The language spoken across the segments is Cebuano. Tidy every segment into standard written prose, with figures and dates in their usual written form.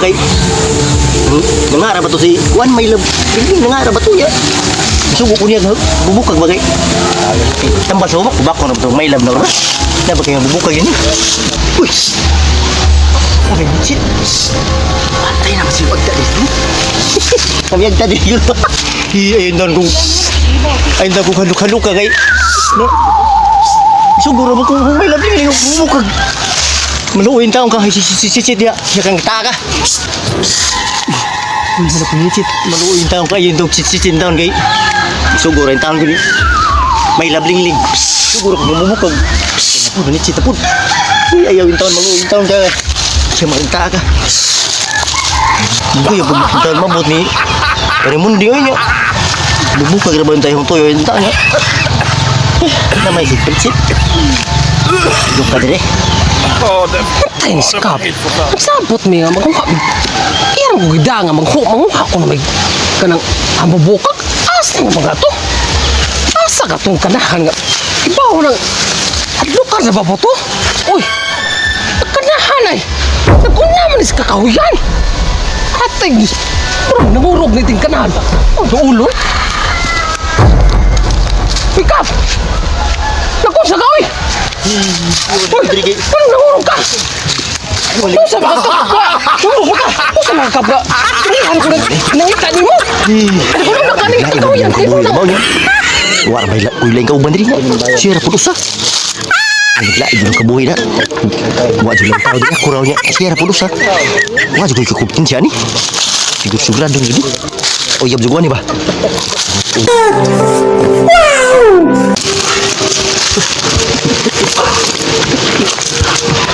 kay nangara ba to si Juan may love. Hindi nangara ba to ya? Sugo ko niya bubukag ba kay tambal sa umak bako na ba to may love na ba? Na ba kay bubukag yun? Uy. Okay, shit. Patay na kasi pagta dito. Kami agta dito. Hi, ayun daw kung ayun daw kung haluk-haluk ka kay. No. Siguro mo kung may love din bubukag. Maluin taong ka si si si si diya. Siya kang taka. Uy, hanap ni chit. Maluin taong ka ayun daw chit chit taon kay. Siguro yung taon gani. May labling-ling. Siguro kung bumubukag. Napod, ni chit napod. Uy, ayaw yung taon, maluin taon ka. Siya marinta ka. Hindi, yung taon mabot ni. Pero mundi yun niya. Bubukag na ba yung tayong toyo yung taon niya? Na may sipit-sip. Duk ka dire. Patay ni Skap. Nagsabot mi nga magkuha. Kaya ko gida nga maghu manguha ko na may kanang ambubukag. Asa nga mga to? Asa ka tong kanahan nga? Ibaw nang adlokar na ba po to? Uy, kanahan ay. Naguna man is kakahuyan. Atay, murag namurog ni ting kanahan. Oh, duulon. Uy, Kap! Nakunsa ka, uy! Uy, anong nangurog ka? Unsa ba ka? Sumbo ka? Unsa mga kabra? Inihan ko na nangita nimo. Ano ko na kani kakahuyan Kabuhi nimo. na ba niya? Wala may uy lain ka uban diri niya. Siya ra pud usa. Ay, lain jud ang kabuhi na. Wa jud lang tao diri kuraw niya. Siya ra pud usa. Wa jud ko'y kakuptin siya ni. Siguro sugrado jud. O yab jud ni ba?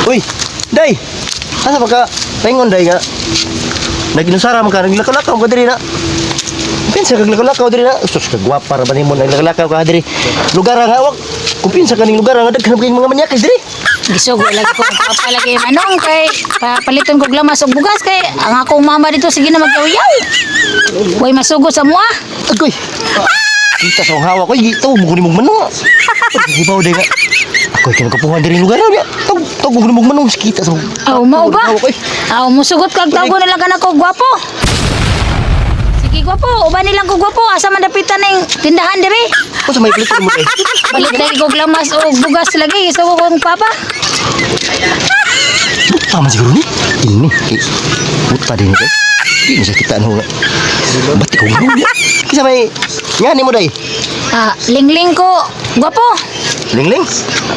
Uy, day. Asa ba ka? Paingon day nga. Naginusara man ka, naglakaw-lakaw ka diri na. Pinsa kag lakalakaw diri na. Sus ka gwapa ra ba nimo naglakalakaw ka diri. Lugar nga wag. Kung pinsa kaning lugar nga daghan kayong mga manyakis diri. Gisugo lagi ko ang papa lagi manong kay paliton ko lamas og bugas kay ang akong mama dito sige na magyaw-yaw. Way masugo sa mua. Agoy. Kita sa akong hawak ko, taw mo kunin mong manong. Ibaw day nga. Ako'y kinakapuhan diri lugar niya. Taw taw mo kunin mong manong kita sa Aw mao ba? Hawak ko, eh. Aw musugot kag tago na lang kanako gwapo. Sige gwapo, uban nilang ko gwapo asa man dapitan ning tindahan diri. Unsa may palit mo day? Palit lagi ko lamas og bugas lagi gisugo ko ang papa. Buta man siguro ni. Ini kay buta din ni. Di mo sakita no nga. Ba't ikaw manong niya? Kisa may ngani mo day. Ah, lingling ko gwapo. Lingling.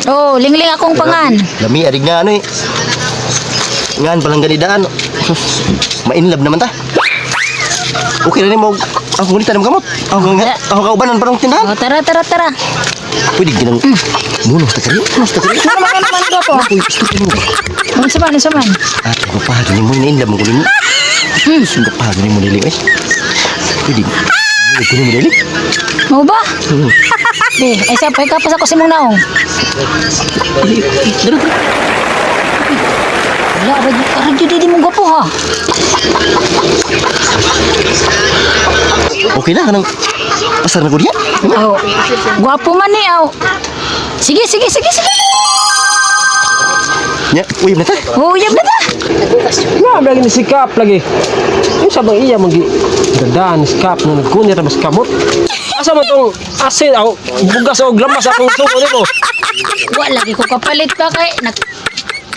Oh, lingling akong pangan. Lami arig nga ano eh. Ngan palang ganidaan. Sus, mainlove naman ta. Okay na nimo. Ako ngunita ng kamot. Ako nga, ako kaubanan parang tindahan. Oh, tara tara tara. Pwede ginang munos ta kari. Munos ta kari. Ano man ano man gwapo? Uy, gusto ko mo. Unsa man unsa man? Ah, ko pa ni mo in love mo kunin. Sunda pa ni mo dili eh. Pwede. Pwede mo dili. Mao ba? Di, ay sa pay kapas ako sa imong naong. Dara dara. Wala, radyo, radyo di mo gwapo ha. Okay na kanang pasar na ko diya. Aw, gwapo man ni aw. Sige, sige, sige, sige. Nya, uyab na ta. Oh, uyab na ta. Nga lagi ni sikap lagi. Unsa bang iya magi dadaan ni sikap na nagkunya ra mas kamot. Asa man tong asin aw bugas o lamas akong sugo nimo. Wa lagi ko kapalit pa kay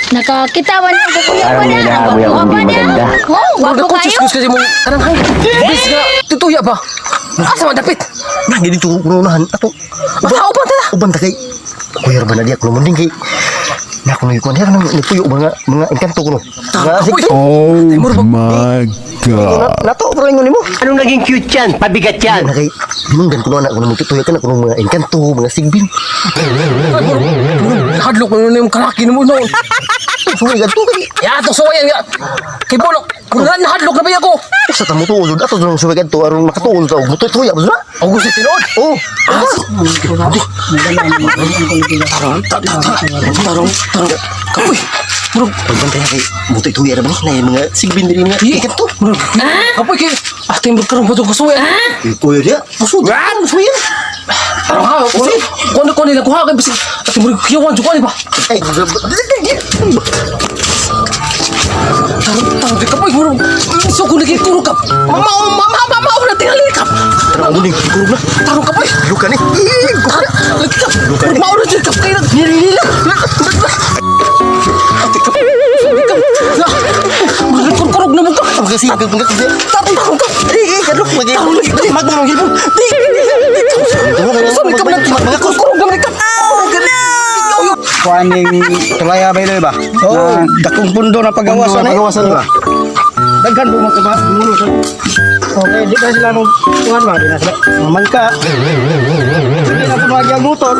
nakakita man yung kukuya pa na. Ang gwapo pa na. Oh, gwapo kayo. Sus kasi mong kanang hang. Bis nga tutuya ba? Asa man dapit? Nah, dito kununahan ato. Asa uban ta? Uban ta kay Kuya ba na diya kuno munding kay na kuno yung kuno nang nagpuyo mga mga engkanto kuno. Mga Uy! Oh my God. Nato pero ingon nimo. Anong naging cute yan? Pabigat yan. Na kay hinungdan kuno na kuno mo tutuya ka na kuno mga engkanto, mga sigbin. Hadlok mo na yung kalaki nimo noon. Suway kadto kay Ya to suwayan nga. Kay bolok, kung na nahadlok na ba ako? Sa tamo tuod ato nang suway kadto aron makatuol ta og mutuya ba na? Ang gusto tinuod. Oh, Tarong, tarong, tarong. Kapoy. Murag, pagbantay na kay mutuya ra ba ni na yung mga sigbin diri nga engkanto. murag. Kapoy kay ate mo karon pa to kasuwayan. Kuya diya, musud. Suway. Tarong ha, kasi kuno kuno nila kuha kay bisig. Ate mo kiyawan jud ko ba? Ay, Tarong, Tarong tarong ka boy, murag sugo lagi kurog ka. Mama mama mama na tingali ka. Tarong mo ning kurog na. Tarong ka boy. Luka ni. Lagi ka. Murag mao na jud ka kay nilila. Ate ka. Ka. Murag kurog na mo ka. Ang kasi ang kasi. Tarong tarong ka. Eh, kadlok magi. Tarong lagi. Magmong gilpon. Sabi ka man kurog na man ka. Oh, Kuan ning tulaya ba ba? Oh, dakong pundo na pagawasan eh. Pagawasan ba? Daghan po mga kumulo sa. Okay, di na sila mo kuan ba, di na sila mamangka. Di na po ang motor.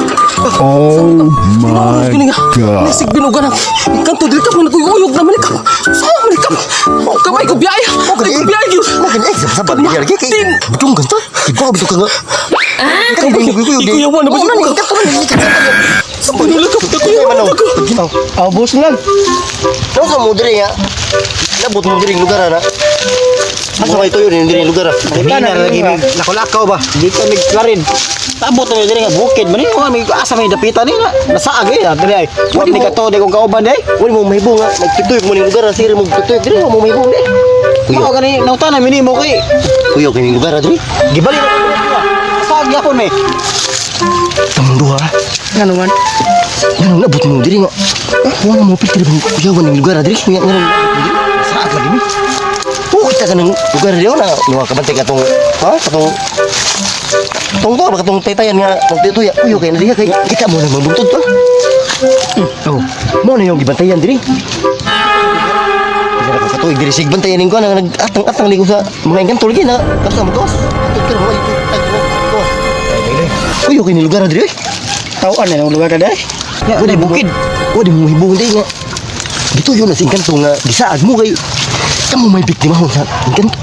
Oh my God. Nisig binugan ang kanto dili ka man naguyog naman ka. Sa man ka. Kamay ko biyaya. Ay ko biyaya gyud. Mo kani eh sa ba lagi kay. Butong ganto. Ikaw bito ka nga. Ikaw ba yung Ikuyawan na ba yun? Sa panula ka. Kuyawan na ko. Aw, boss lang. Nang sa mo diri nga. Nabot mo diri lugar ana. Asa may tuyo ni diri lugar. Mina lagi mig lakolakaw ba? Di ka mig klarin. Tabot na diri nga bukid man ni may asa may dapitan ni na. Nasaag eh diri ay. Wa ni kato di kong kauban di ay. Wala mo mahibong nga. Nagtutuyok mo ning lugar sige mo tutuyok diri mo mahibong di. Mao gani nauta na minimo kay Kuyo kini lugar diri. gibali na. Saag gyapon me. Tamang duha. Ngano man? Ngano nabot mo diri nga. Wala mo pilter mo kuyawan ning lugar diri. Nga ngano. Saag lagi mi. Oh, kita ka ng lugar diri na. Mga kabantay ka tong ha katong tong to ba katong taytayan nga nagtutuya. Kuyo kay na diha kay kita mo nang magbungtod to. Oh, mo na yung gibantayan diri. Hindi na katuig diri sig bantayan ning ko na nag-atang-atang ni ko sa mga engkanto lagi na kapsa mo gawas. Atong karo mo gawas. Kuyo kay ni lugar diri. Oy. Tawon na ang lugar ka dai. Ya, di bukid. Wa di mo hibong diri nga. Dito yun na sa engkanto nga gisaag mo kay kamo may biktima ho sa engkanto.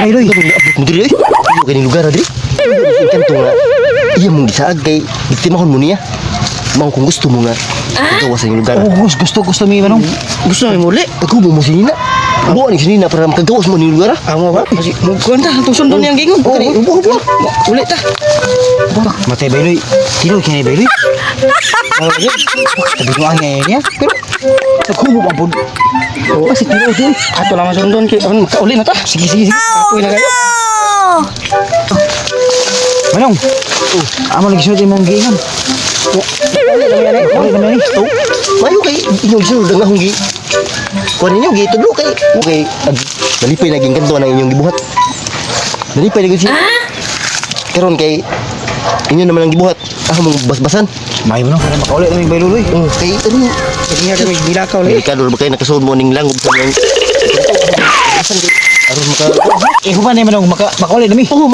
Kay loy. Abot mo diri oy. Kuyo kay ni lugar diri. Sa engkanto nga iya mong gisaag kay biktimahon mo niya. Mao kung gusto mo nga gawas sa lugar. Oh, gusto gusto gusto mi manong. Gusto mo muli? Ako mo mo sinina. Buo ni sinina para makagawas mo ni lugar. ah. Amo ba? Kasi mo kuan ta atong sundon niyang gingon. Oo, ubo ubo. Uli ta. Matay bayloy. Tino kini bayloy. Tabi ko ang niya. Pero naghubo pa pud. Oo, Kasi tino din. Ato lang ang sundon kay aron makauli na ta. Sige sige sige. Kapoy na kayo. Manong. Amo lagi sunod imong giingon. Uli na ni. Oh, mayo kay inyong gisunod ang akong gi. Kuan ninyo gitudlo kay okay nalipay naging kanto ang inyong gibuhat. Nalipay lagi siya. Karon kay inyo naman ang gibuhat. Ako mong basbasan. Mayo manong para makauli na mig bayloy. Oh, kay ano Sige nga kami gilakaw lagi. delikado ba kayo nakasulod mo ning langob sa mga Asan kay aron maka Eh human ni manong maka makauli na mi. Oh,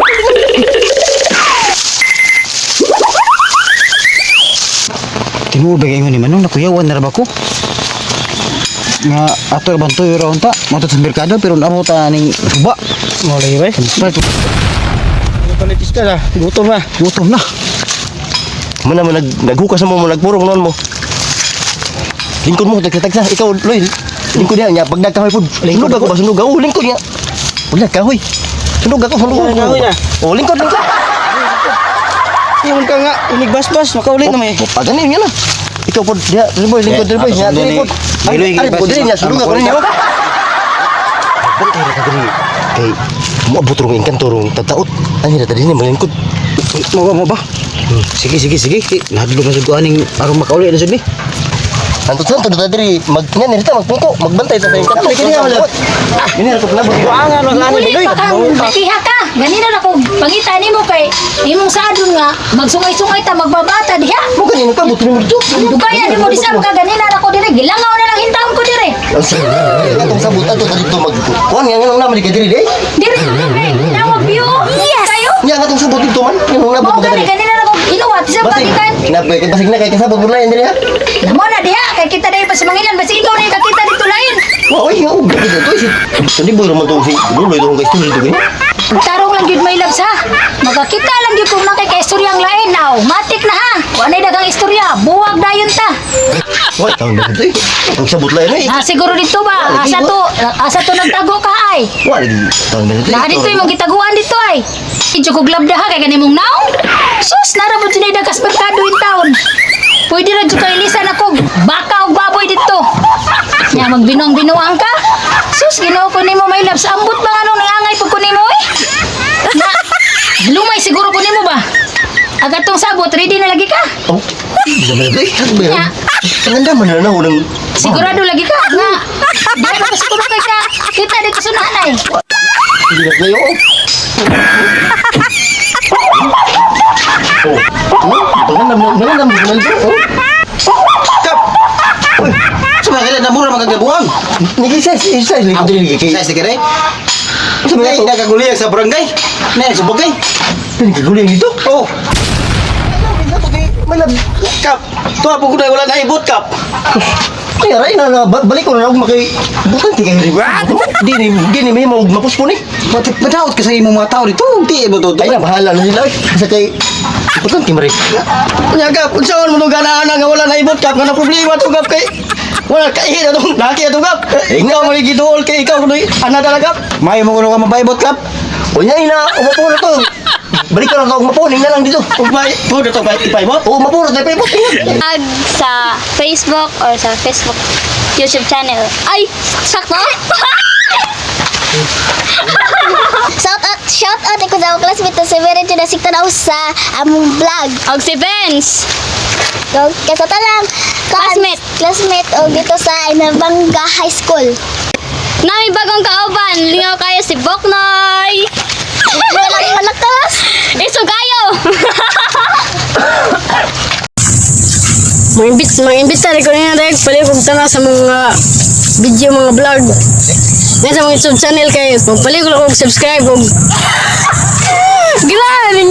Tinuod ba kayo ni manong nakuyawan na ra ba ko? Nga ato ra bang tuyo ra unta? Moto sa merkado pero naamo ta ning suba. Mo lagi bay. Siyempre, Palit isda na. Gutom na. Gutom na. Muna mo nag naghukas mo mo nagpurong noon mo. Lingkod mo tagsa-tagsa ikaw Loy. Lingkod niya nya pag nagkahoy pud. Sunog ako ba sunog ako lingkod niya. Pag nagkahoy. Sunog ako sunog ako. Kahoy na. Oh, lingkod lingkod. Ingon ka nga, inigbasbas, makauli na may. Oh, paganin niya na. Ikaw pud diha, dili boy lingkod dili boy. Eh, Nya ato dili ni- pud. Dili, Ay, pud dili nya sunog ako niya. Bantay ra ka diri. Kay moabot rong engkanto rong tataot. Ani ra ta dinhi malingkod. Mo ba mo ba? Sige sige sige. Nahadlok na jud ko aning aron makauli na jud ni. Anto sa ta diri mag nya ni rita magpungko, magbantay ta sa engkanto. Kini wala. Kini ra to nabot. Buangan wala ani Uli pa kang batiha ka. Ganina na kung pangita nimo kay imong saadon nga magsungay-sungay ta magbabata diha. Mo kanino ka buto nimo dito. Dugayan nimo di ka ganina na ko dire gilangaw na lang hintawon ko dire. Ang sa atong sabot ato ta dito mag kuan nga nganong naman ka diri day. Dire nawag view. Yes. Kayo. Nya nga atong sabot dito man nganong nabot Mao mo ka gani diri. ganina na ko iluwat sa Basig pagitan. na basig na kay kasabot mo lain diri ha. Namo na diha kay kita dai pa sa mangilan basi ikaw na yung kakita dito lain. Wa oy nga og dito to si Tuni boy man tong si Duloy tong kay story dito gani. Tarong lang gyud may loves ha. Magakita lang gyud kung nakay kay istoryang lain now. Matik na ha. Wa nay daghang istorya, buwag dayon ta. Wa taon na dito. Ang sabot lain eh. Na siguro dito ba? Asa to nagtago ka ay. Wa lagi taon na dito. Na dito imong gitaguan dito ay. Medyo kog labda ha kay kanimong naong. Sus, nara mo dyan dagas merkado in town. Pwede ra jud kay lisan ako baka og baboy dito. Nya magbinuang-binuang ka. Sus, Ginoo ko nimo, my loves. Ambot ba anong nangangay pag ko nimo eh? Na, lumay siguro ko nimo ba? Agatong sabot, ready na lagi ka? Oh, hindi naman na. Eh, sabi Nya. Ang ganda man na na unang. Sigurado lagi ka nga. Di ka siguro kay ka. Kita dito sa nanay. Hindi na kayo. Oh. Oh, oh, maganda mo na oh. Kap. Uy, sa mga kailan namura magagabuang. Nigi size, size lagi dili kay. Size di kay. Sa mga Nay, to, nagaguliyag sa barangay. Nay, sa bagay. nagaguliyag dito. Oh, May lab. Kap. Tuwa po ko na wala na ibot, Kap. Kaya ray na na balik ko na ako makay bukan ti kay. Di ni may mo mapuspon eh. Madaot ka sa imong mga tao dito. Di mo to. Ay na bahala na sila. Oy. Sa kay bukan ti mare. Nya Kap, unsaon mo tong ganaan nga wala na ibot, Kap, nga na problema to, Kap, kay wala kay na tong laki ato, Kap. Ikaw mo giduol kay ikaw kuno ana talaga, Kap. Mayo mo kuno ka mapaibot, Kap. Unya ina umapon na to. Balik ko lang ako mapon na lang dito. Ug may po to kay ipaibot. Oh, mapon na tayo Tag sa Facebook or sa Facebook YouTube channel. Ay, sakto? Shout out ko sa akong classmate na si Mary na tanaw sa among vlog. Og si Vince. So, kasata lang. Classmate. Classmate o dito sa Inabanga High School. Nami bagong kauban, lingaw kayo si Boknoy. Walang malakas. Isugayo. Mga-imbita rin ko na dahil pala kung tanaw sa mga video, mga vlog. Nga sa mga YouTube channel kay magpalit ko lang og subscribe og. Grabe!